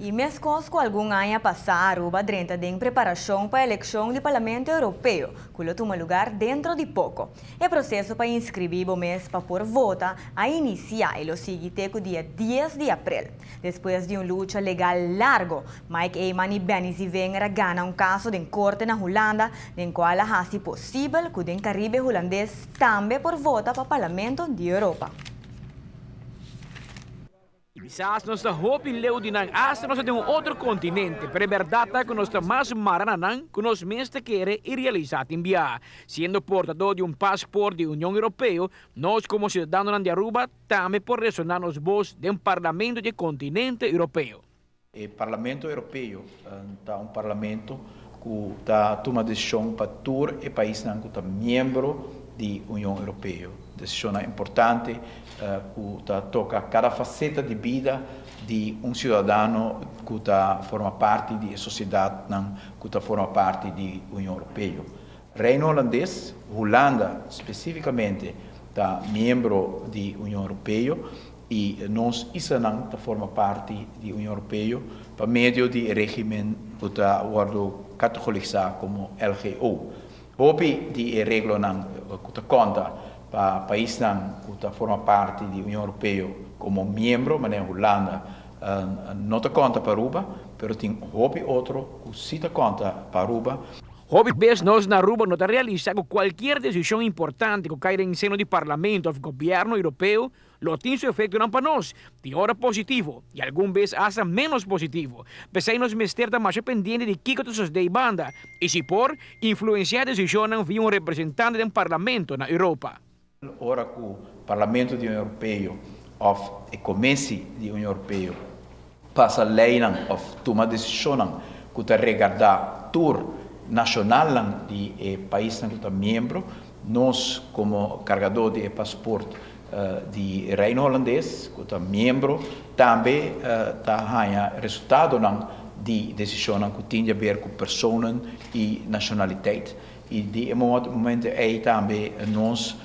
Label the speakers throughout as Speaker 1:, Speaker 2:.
Speaker 1: Y mescos cu algun aña pasa, Aruba a drenta den preparacion pa eleccion di Parlamento Europeo, cu lo tuma lugar dentro di poco. E proceso pa inscribi bo mes pa por vota a inicia y lo sigui te cu dia 10 di april. Despues di un lucha legal largo, Mike Eman y Benny Zievinger a gana un caso den corte na Hulanda, den cual a haci posibel cu den Caribe Hulandes tambe por vota pa Parlamento di Europa.
Speaker 2: Kisas nos ta hopi leu di nan, asta nos ta den un otro kontinente, pero e bèrdat ta ku nos ta mas mara na nan ku nos mes ta kere i realisá tin bia. Siendo portadó di un pasport di Union Europeo, nos komo siudadanonan di Aruba tambe por resoná nos bos den Parlamento di e kontinente Europeo.
Speaker 3: E Parlamento Europeo ta un parlamento ku ta tuma desishon pa tur e paisnan ku ta miembro di Union Europeo. Desishonnan importante ku ta toka kada faseta di bida di un siudadano ku ta forma parti di e sosiedatnan ku ta forma parti di Union Europeo. Reino Holandes, Hulanda spesifikamente, ta miembro di Union Europeo i nos islanan ta forma parti di Union Europeo pa medio di e regimen ku ta wòrdu kategorisá komo LGO. Hopi di e reglonan ku ta konta pa paisnan ku ta forma parti di Union Europeo komo miembro, manera Hulanda, no ta konta pa Aruba, pero tin hopi otro ku si ta konta pa Aruba.
Speaker 2: Hopi bes nos na Aruba no ta realisa ku kualkier desishon importante ku kai den seno di Parlamento òf Gobièrnu Europeo lo tin su efektonan pa nos, tin ora positivo i algun bes asta ménos positivo. P'esei nos mester ta masha pendiente di kiko ta sosodé ei banda i si por, influensiá desishonnan via un representante den Parlamento na Europa.
Speaker 3: Ora ku Parlamento di Union Europeo òf e Komesi di Union Europeo pasa leinan òf tuma desishonnan ku ta regardá tur nashonalnan di e paisnan ku ta miembro, nos komo kargadó di e pasport di Reino Holandes ku ta miembro tambe ta haña resultadonan di desishonnan ku tin di aber ku personan i nashonaliteit. I di e momento ei tambe nos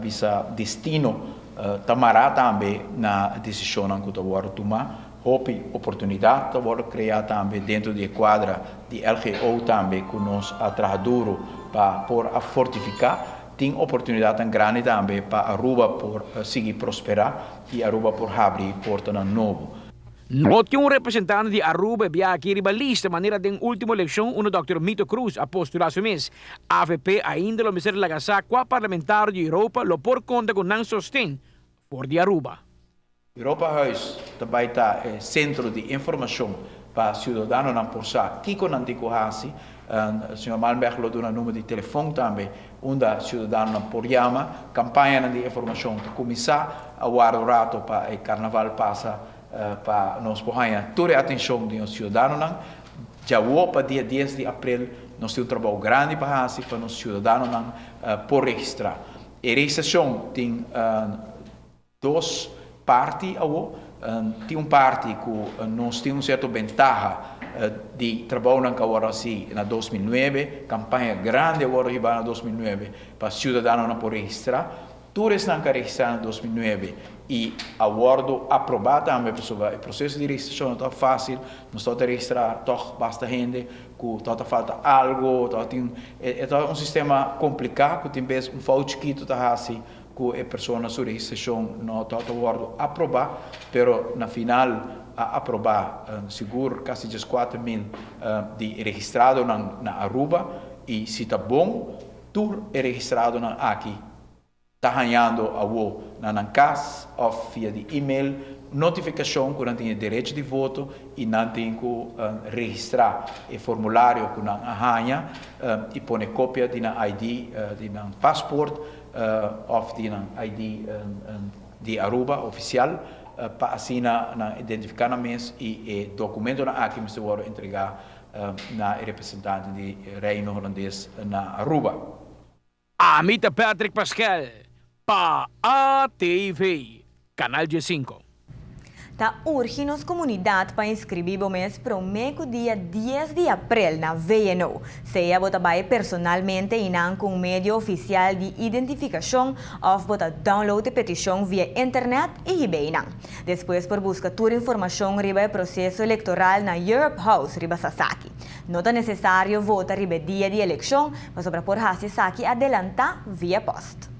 Speaker 3: bisa destino ta mará tambe na desishonnan ku ta wòrdu tumá. Hopi oportunidat ta wòrdu kreá tambe dentro di e kuadra di LGO tambe ku nos a traha duru pa por a fortifiká. Tin oportunidatnan grandi tambe pa Aruba por sigui prosperá i Aruba por habri portanan nobo.
Speaker 2: No tin un representante di Aruba e bia aki riba lista manera den ultimo eleccion unda Dòkter Mito Cruz a postula su mes. Avp ainda lo mester laga sa cua parlamentario di Europa lo por conta cu nan sosten for di Aruba.
Speaker 3: Europahuis ta bay ta e centro di informacion pa ciudadanonan por sa kico nan tin cu haci. Señor Malmberg lo duna numero di telefon tambe unda ciudadanonan por yama. Campañanan di informacion ta cuminsa a warda un rato pa e carnaval pasa pa nos por haña tur e atencion di nos ciudadanonan. Djawo pa dia dies di april nos tin un trabou grandi pa haci pa nos ciudadanonan por registra. E registracion tin dos parti awo. Tin un parti ku nos tin un sierto bentaha di trabounan ku a wòrdu hasi na 2009, kampaña grandi a wòrdu hibá na 2009 pa siudadanonan por registrá. Tur esnan ku a registrá na 2009 i a wòrdu aprobá tambe pasobra e proseso di registrashon no ta fásil, nos tabata registrá tòg basta hende ku tabata falta algu, tabatin e tabata un sistema kompliká ku tin bes un fout chikitu ta hasi ku e persona su registrashon no tabata wòrdu aprobá, pero na final a aprobá sigur kasi 14.000 di registradonan na Aruba i si ta bon tur e registradonan aki ta hañando awo na nan kas òf via di email notifikashon ku nan tin e derecho di voto i nan tin ku registrá e formulario ku nan a haña i pone kopia di nan ID di nan pasport Of di nan ID di Aruba oficial pa asina nan identifica nan mes y e documentonan aki mester wordo entrega na e representante di Reino Holandes na Aruba.
Speaker 2: Ami ta Patrick Paskel pa ATV, Canal 15.
Speaker 1: Ta urgi nos comunidad pa inscribi bo mes prome cu dia 10 di april na VNO. Sea bo ta bay personalmente einan cu medio oficial di identificacion of bo ta download e peticion via internet y hib'e einan. Despues por busca tur informacion riba e proceso electoral na Europe House riba Sasaki. No ta necesario vota riba dia di eleccion, pasobra por haci esaki adelanta via post.